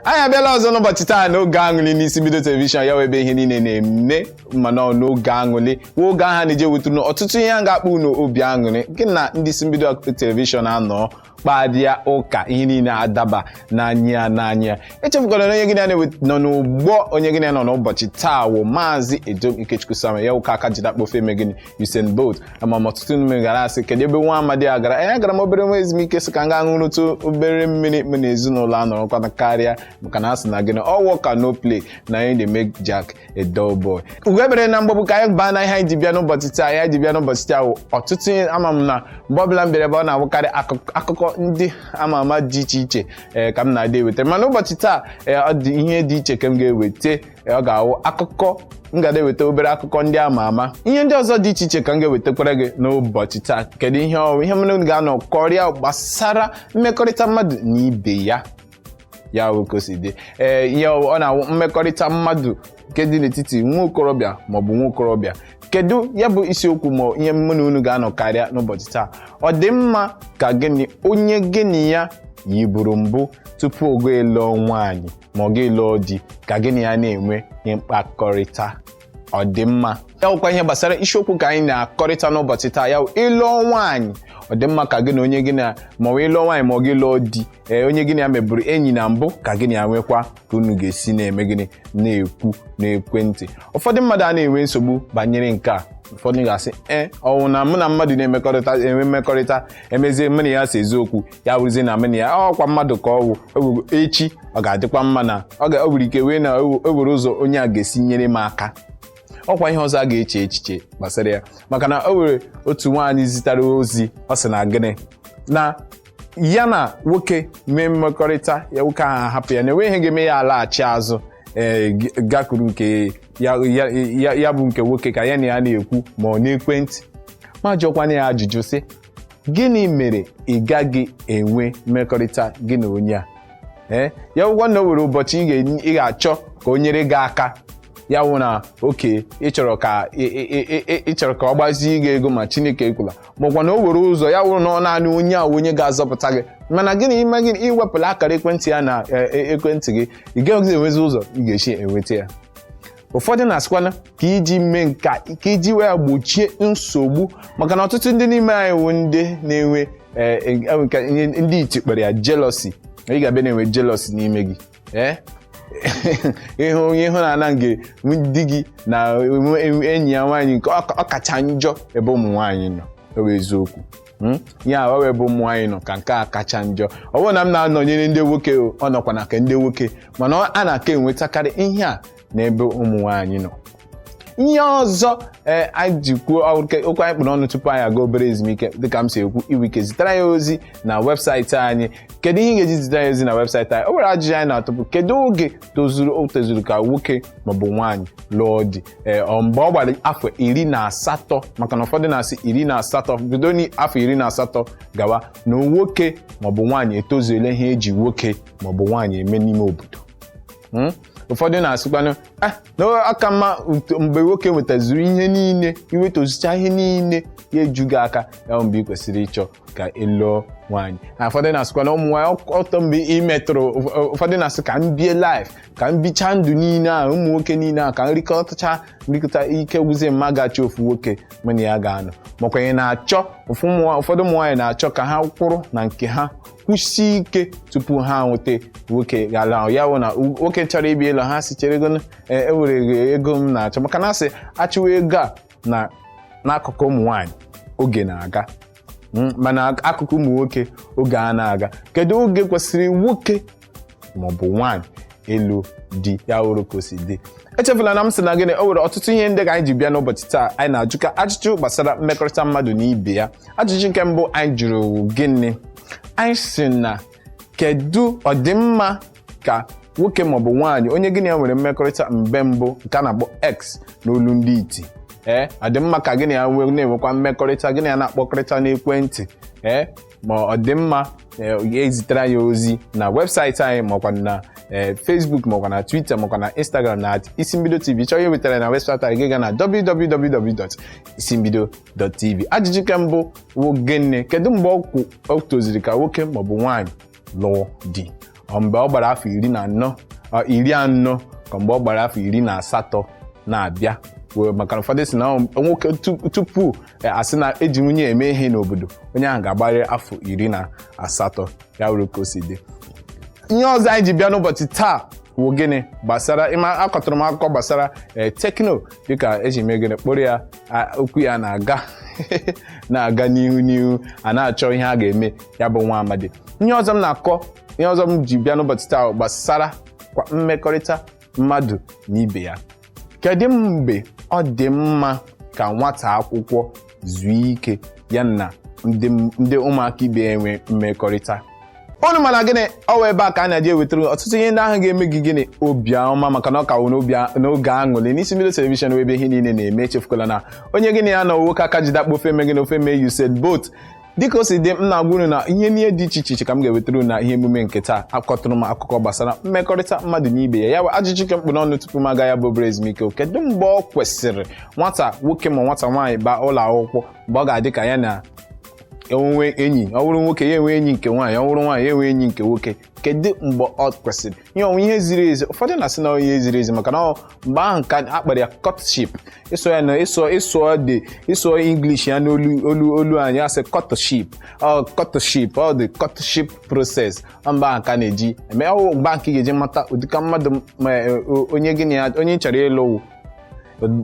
Anyị abịala ọzọ n'ụbọchị taa n'oge aṅụlị n'Isi Mbido Television, ya wụ ebe ihe niile na-eme. Mana ọ n'oge aṅụlị wụ oge ahụ na-eji ewetara ọtụtụ ihe a ga-akpọ unu obi aṅụrị. Gị na ndị Isi Mbido Television anọ kparịa ụka, ihe niile adaba n'anya n'anya. Echefukwala na onye gị na nọ n'ụgbọ, onye gị na nọ n'ụbọchị taa wụ Maazị Edom Ikechukwu Samuel, ya wụka aka jide akpọ ofe gịnị Usain Bolt. Ama m ọtụtụ n'ime gara asị, kedu ebe nwa amadi a gara? Ee, agara m obere nwa ezumike, sị ka m gaa ṅụrụtụ obere mmiri m na ezinụlọ anọrọkwana karịa, maka na asị na gịnị, all work and no play na anyị dey make Jack a dull boy. Ugwu ebere na mgbagbu ka anyị baa na ihe anyị ji bịa n'ụbọchị taa. Ihe anyị ji bịa n'ụbọchị taa wụ ọtụtụ ihe. Ama m na mgbe ọbụla m bịara ebe ọ na-awụkarị akụkọ ndị ama ama dị iche iche ee ka m na-adị eweta, mana ụbọchị taa ee, ọ dị ihe dị iche ka m ga-eweta. Ee, ọ ga-awụ akụkọ m ga eweta, obere akụkọ ndị ama ama, ihe ndị ọzọ dị iche iche ka m ga-ewetakwara gị n'ụbọchị taa. Kedu ihe ọ ihe m ga-anọ kọrịa gbasara mmekọrịta mmadụ na ibe ya? Ya wụ ka o si dị. Ee, ihe ọ na-awụ mmekọrịta mmadụ nke dị n'etiti nwa okorobịa maọbụ nwa okorobịa. Kedu ya bụ isiokwu ma ihe mụ na unu ga-anọ karịa n'ụbọchị taa? Ọ dị mma ka gịnị, onye gịnị ya yiburu mbụ tupu ogo ịlụọ nwaanyị ma ọ ga-ịlụọ di, ka gịnị ya na-enwe mkpakọrịta? Ọ dị mma? Ya wụkwa ihe gbasara isiokwu ka anyị na-akọrịta n'ụbọchị taa. Ya wụ, ịlụọ nwaanyị, ọ dị mma ka gị na onye gị na, ma ọ ịlụọ nwaanyị ma ọ gị lụọ di, ee, onye gị na ya meburu enyi na mbụ, ka gị na ya nwekwa ka unu ga-esi na-eme gịnị, na-ekwu n'ekwentị? Ụfọdụ mmadụ a na-enwe nsogbu banyere nke a. Ụfọdụ ga-asị, ee, ọwụ na mụ na mmadụ na-emekọrịta, enwe mmekọrịta, emezie mụ na ya si eziokwu, ya wụrụzie na mụ na ya ọkwa mmadụ ka ọ wụ echi, ọ ga-adịkwa mma na ọ ga o nwere ike wee na o were ụzọ onye a ga-esi nyere m aka. Ọkwa ihe ọzọ a ga-eche echiche gbasara ya, maka na o nwere otu nwaanyị zitere ozi, ọ sị na gịnị, na ya na nwoke mee mmekọrịta, ya nwoke ahụ ahapụ ya, na enweghị ihe ga-eme ya alaghachi azụ, ee, gakwuru nke ya, ya, ya, ya bụ nke nwoke ka ya na ya na-ekwu ma ọ n'ekwentị. Ma jụọkwana ya ajụjụ sị, gịnị mere ị gaghị enwe mmekọrịta gị na onye a? Ee, ya bụkwa na o nwere ụbọchị ị ga-achọ ka o nyere gị aka, ya wụ na oke ị chọrọ ka ọ gbazie gị ego, ma Chineke ekwela, maọkwa na o were ụzọ ya wụrụ na ọ naanị onye a onye ga-azọpụta gị. Mana gịnị ime gịnị, iwepụla akara ekwentị ya na ekwentị gị, ị gaghị enwezi ụzọ ị ga-esi enweta ya. Ụfọdụ na-asịkwana ka iji mee nka, ka iji wee gbochie nsogbu, maka na ọtụtụ ndị n'ime anyị wụ ndị na-enwe ndị iti kpere ya jealousy. Ị ga-abịa na-enwe jealousy n'ime gị, ee, ịhụ onye ịhụnanya nke di gị na enyi ya nwaanyị, nke ọ kacha njọ ebe ụmụ nwaanyị nọ. Ọ bụ eziokwu. Ya ọ bụ ebe ụmụ nwaanyị nọ ka nke a kacha njọ. Ọ bụrụ na m na-anọnyere ndị nwoke, ọ nọkwa na nke ndị nwoke, mana a na-aka enwetakarị ihe a n'ebe ụmụ nwaanyị nọ. Ihe ọzọ ee anyị ji kwuo okwu anyị kpụrụ ọnụ tupu anyị aga obere ezumike, dịka m si ekwu, iwe ike zitere anyị ozi na webụsaịtị anyị. Kedu ihe ị ga-eji zitere anyị ozi na webụsaịtị anyị? O nwere ajụjụ anyị na-atụpụ: kedu oge tozuru o tozuru ka nwoke maọbụ nwaanyị lụọ di? Ee, ọ mgbe ọ gbara afọ 18? Maka na ụfọdụ na-asị 18, bido n'afọ 18 gawa, na nwoke maọbụ nwaanyị etozuela ihe eji nwoke maọbụ nwaanyị eme n'ime obodo. Ụfọdụ na-asịkwanụ na aka mma mgbe nwoke nwetazuru ihe niile, iwetozucha ihe niile, ya eju gị aka, ya bụ mgbe ị kwesịrị ịchọ ka ị lụọ nwaanyị. Na ụfọdụ na-asịkwa na ụmụ nwaanyị ọtọ mgbe ị metụrụ. Ụfọdụ na-asị ka m bie life, ka m bichaa ndụ niile a, ụmụ nwoke niile a, ka m rikọtacha nrikọta ike gwụzie mma, gachi ofu nwoke mụ na ya ga-anọ. Makwa ị na-achọ ụfọdụ ụmụ nwaanyị na-achọ ka ha kwụrụ na nke ha kwụsie ike tupu ha nweta nwoke ga-alụ ahụ. Ya bụ na nwoke chọrọ ịbịa ịlụ ha, si chere ego, ewere ego m na-achọ, maka na asị achịwa ego a na n'akụkụ ụmụ nwaanyị oge na-aga. Mana akụkụ ụmụ nwoke oge a na-aga. Kedu oge kwesịrị nwoke maọbụ nwaanyị ịlụ di? Ya wụrụ ka o si dị. Echefula na m sị na gịnị, o nwere ọtụtụ ihe ndị ka anyị ji bịa n'ụbọchị taa. Anyị na-ajụka ajụjụ gbasara mmekọrịta mmadụ na ibe ya. Ajụjụ nke mbụ anyị jụrụ gịnị? Anyị sị na kedu ọdịmma ka nwoke maọbụ nwaanyị, onye gịnị ya nwere mmekọrịta mgbe mbụ, nke a na-akpọ ex n'olu ndị iti, ee, ọdịmma ka gịnị ya na-enwekwa mmekọrịta, gịnị ya na-akpọkọrịta n'ekwentị? Ee, ma ọ dị mma ezitere anyị ozi na webụsaịtị anyị, maọkwa na Facebook, maọkwa na Twitter, maọkwa na Instagram na @IsiMbido TV. Chọọ ihe wetara na webụsaịtị anyị, gị gaa na www.isimbido.tv. Ajụjụ nke mbụ wụ gịnị? Kedu mgbe ọ toziri ka nwoke maọbụ nwaanyị lụọ di? Mgbe ọ gbara afọ 14, 40, ka mgbe ọ gbara afọ 18 na-abịa, maka na ụfọdụ si na nwoke tupu asị na eji nwunye eme ihe n'obodo, onye ahụ ga-agbarịrị afọ 18. Ya wuru ka o si dị. Ihe ọzọ anyị ji bịa n'ụbọchị taa wụ gịnị? Gbasara ịma akọtụrụ m akụkọ gbasara Tekno, dịka eji mee gịnị kpụrụ ya, okwu ya na-aga na-aga n'ihu n'ihu, a na-achọ ihe a ga-eme ya bụ nwa amadi. Ihe ọzọ m na-akọ, ihe ọzọ m ji bịa n'ụbọchị taa gbasara kwa mmekọrịta mmadụ na ibe ya. Kedu mgbe ọ dị mma ka nwata akwụkwọ zuo ike ya na ndị ụmụaka ibe ya enwe mmekọrịta? Unu mana gịnị ọ wụ ebe a ka a na-eji ewetara ọtụtụ ihe ndị ahụ ga-eme gị gịnị obiọma, maka na ọ ka wụ n'oge aṅụrị n'isi mbido telivishọn, ebe ihe niile na-eme. Echefukwala na onye gịnị ya na nwoke aka jide akpa ofe eme gị na ofe mee Usain Bolt. Dịka o si dị, m na-agwa unu na ihe niile dị iche iche ka m ga-ewetara unu na ihe emume nke taa. Akọtụrụ m akụkọ gbasara mmekọrịta mmadụ na ibe ya. Ya bụ ajụjụ ke mkpụ n'ọnụ tupu m aga ya bụ obere ezumike: kedu mgbe ọ kwesịrị nwata nwoke ma nwata nwaanyị baa ụlọ akwụkwọ, mgbe ọ ga-adị ka ya na enwe enyi? Ọ bụrụ nwoke, ya enwe enyi nke nwaanyị; ọ bụrụ nwaanyị, ya enwe enyi nke nwoke. Kedu mgbe ọ kwesịrị ihe ọnwụ ihe ziri ezi? Ụfọdụ na-asị na ihe ziri ezi, maka na mgbe ahụ ka a kpara ya courtship. Ịsọ ya na ịsọ ịsọ dị ịsọ English ya n'olu olu olu anyị, asị courtship, ọ courtship, ọ dị courtship process. Mgbe ahụ ka na-eji eme ọ mgbe ahụ ka ị ga-eji mata ụdịka mmadụ onye gịnị ya onye ị chọrọ ịlụ,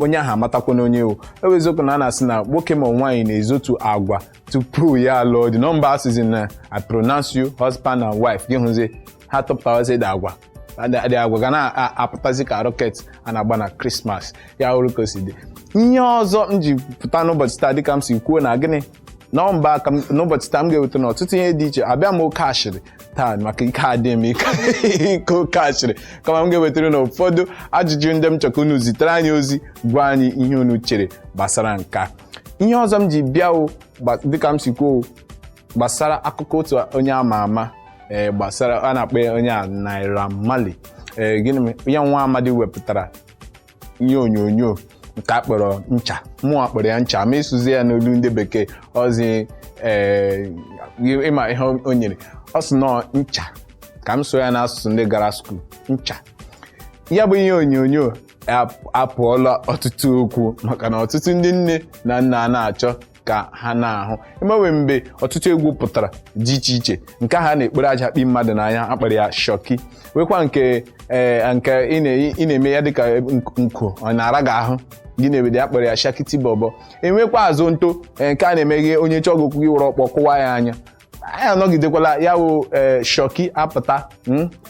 onye ahụ amatakwa na onye o eweziokwu na a na-asị na nwoke ma nwaanyị na-ezotu agwa tupu ya alụọ dị nọmba. Asịzi na "I pronounce you husband and wife", gị hụzie ha tụpụtawazi dị agwa, dị agwa ga na-apụtazi ka rocket a na-agba na Krismas. Ya hụrụ ka o si dị. Ihe ọzọ m ji pụta n'ụbọchị taa, dịka m si kwuo na gịnị nọmba ka n'ụbọchị taa m ga-eweta na ọtụtụ ihe dị iche. Abịa m oke ashịrị taa maka ike adị m ike oke ashịrị, kama m ga-ewetara na ụfọdụ ajụjụ ndị m chọka unu zitere anyị ozi, gwa anyị ihe unu chere gbasara nka. Ihe ọzọ m ji bịa, dịka m si kwuo, gbasara akụkọ otu onye ama ama, ee, gbasara a na-akpọ onye a Naira Marley. Ee, gịnị ya nwa amadi wepụtara ihe onyonyo nke a kpọrọ ncha. Mụọ kpọrọ ya ncha, ma ịsụzi ya n'olu ndị bekee ọzi, ee, ịma ihe o nyere, ọ sị nọọ ncha, ka m so ya n'asụsụ ndị gara school, ncha. Ya bụ ihe onyonyo apụọla ọtụtụ okwu, maka na ọtụtụ ndị nne na nna na-achọ ka ha na-ahụ emewe mgbe ọtụtụ egwu pụtara dị iche iche nke ha na-ekpere aja kpi mmadụ n'anya, akpara ya shoki, nwekwa nke ee nke ị na-eme ya dịka nko ọ na-ara gị ahụ gị na-ewede, ya kpọrọ ya shakiti bọbọ. Enwekwa azụ nto nke a na-emeghe onye chọọ gị okwu, gị were ọkpọ kụwa ya anya. Anyị anọgidekwala ya wụ ee shoki apụta,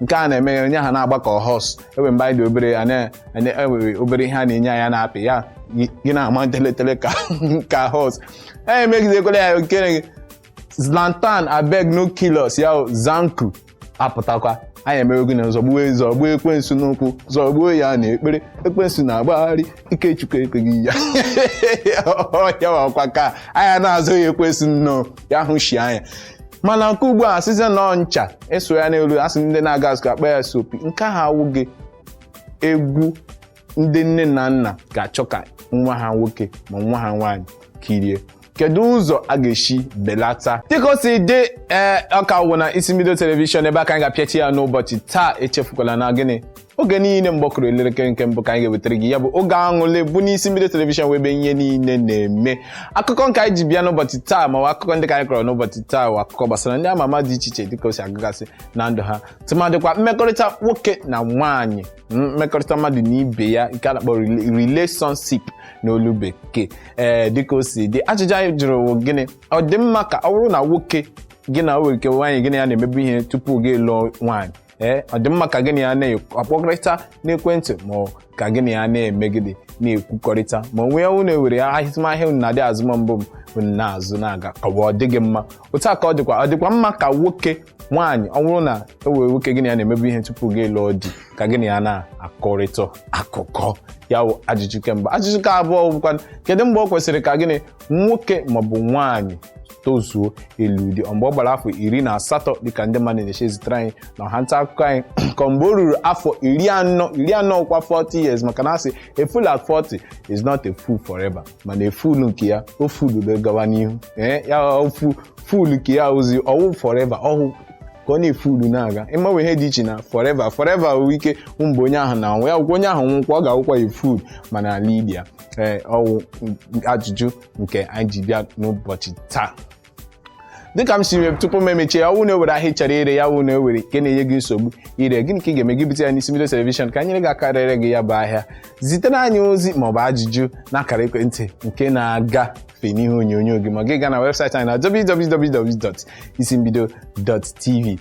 nke a na-eme ya onye ahụ na-agba ka horse. Ewe mgbe anyị dị obere, enwere obere ihe a na-enye anya na-apị ya, gị na-ama teletele ka horse. E emegidekwala ya nke Zlatan abeg no kill us, ya wụ Zanku apụtakwa. Anyị emewego na zọgbuo zọgbuo ekwensu n'ụkwụ, zọgbuo ya na ekpere, ekwensu na-agbagharị Ikechukwu ekweghị ya ya wakwa ka anyị na-azụ ya ekwensu nnọọ ya hụ shi anya. Mana nke ugbu a, asịzi nọọ ncha eso ya n'elu, asị ndị na-aga azụ akpa ya sopi. Nke ahụ awụghị egwu ndị nne na nna ga-achọ ka nwa ha nwoke ma nwa ha nwaanyị kirie. Kedu ụzọ a ga-esi belata? Dịka o si dị, ee, ọka wụ na isi mbido telivishọn ebe aka anyị ga-apịachi ya n'ụbọchị taa. Echefukwala na gịnị oge niile mgbe ọ kụrụ elekere nke mbụ ka anyị ga-ewetara gị ya bụ oge aṅụle bụ n'isi mbido telivishọn, wee ebe ihe niile na-eme. Akụkọ nke anyị ji bịa n'ụbọchị taa, ma ọ bụ akụkọ ndị ka anyị kọrọ n'ụbọchị taa, bụ akụkọ gbasara ndị ama ama dị iche iche, dịka o si agagasị na ndụ ha, tụmadịkwa mmekọrịta nwoke na nwaanyị, mmekọrịta mmadụ na ibe ya, nke a na-akpọ relationship n'olu bekee. Ee, dịka o si dị, ajụjụ anyị jụrụ bụ gịnị? Ọ dị mma ka ọ bụrụ na nwoke gị na nwere ike nwaanyị gị na ya na-emebu ihe tupu gị lụọ nwaanyị, ee, ọ dị mma ka gị na ya na-akpọkọrịta n'ekwentị, ma ọ ka gị na ya na-eme gịnị na-ekwukọrịta, ma onwe unu ewere ya azụmahịa unu na-adị azụma mbụ unu na-azụ na-aga, ka ọ dịghị mma? Otu a ka ọ dịkwa. Ọ dịkwa mma ka nwoke nwaanyị, ọ bụrụ na o were nwoke gị na ya na-emebu ihe tupu gị lụọ di, ka gị na ya na-akọrịta akụkọ? Ya wụ ajụjụ kemgbe. Ajụjụ ka abụọ bụkwa: kedu mgbe ọ kwesịrị ka gịnị nwoke maọbụ nwaanyị tozuo elu di? Mgbe ọ gbara afọ 18, dịka ndị mmadụ na-eche zitere anyị na ọha nta akụkọ anyị, ka mgbe o ruru afọ 40, 40 kwa 40 years? Maka na asị a fool at 40 is not a fool forever, mana a fool nke ya o fool gawa n'ihu, ee, ya ofu fool nke ya ozi ọwụ forever ọhụ. Ka Ka ọ na-efu ulu na-aga. Ịmanwe ihe dị iche na forever. Forever wụ ike mgbe onye ahụ na-anwụ, ya wụkwa onye ahụ nwụkwa, ọ ga-awụkwa a fool ma n'ala ili ya. Ee, ọwụ ajụjụ nke anyị ji bịa n'ụbọchị taa. Dịka m si mee tupu m emechie, ọ wụ na ewere ahịa ị chọrọ ire, ya wụ na ewere nke na-enye gị nsogbu ire, gịnị ka ị ga-eme? Gị bute ya n'isi mbido telivishọn ka anyị nyere gị aka rere gị ya bụ ahịa. Zitere anyị ozi maọbụ ajụjụ n'akara ekwentị nke na-agafe n'ihe onyonyo gị, ma gị gaa na webụsaịtị anyị na www.isimbido.tv.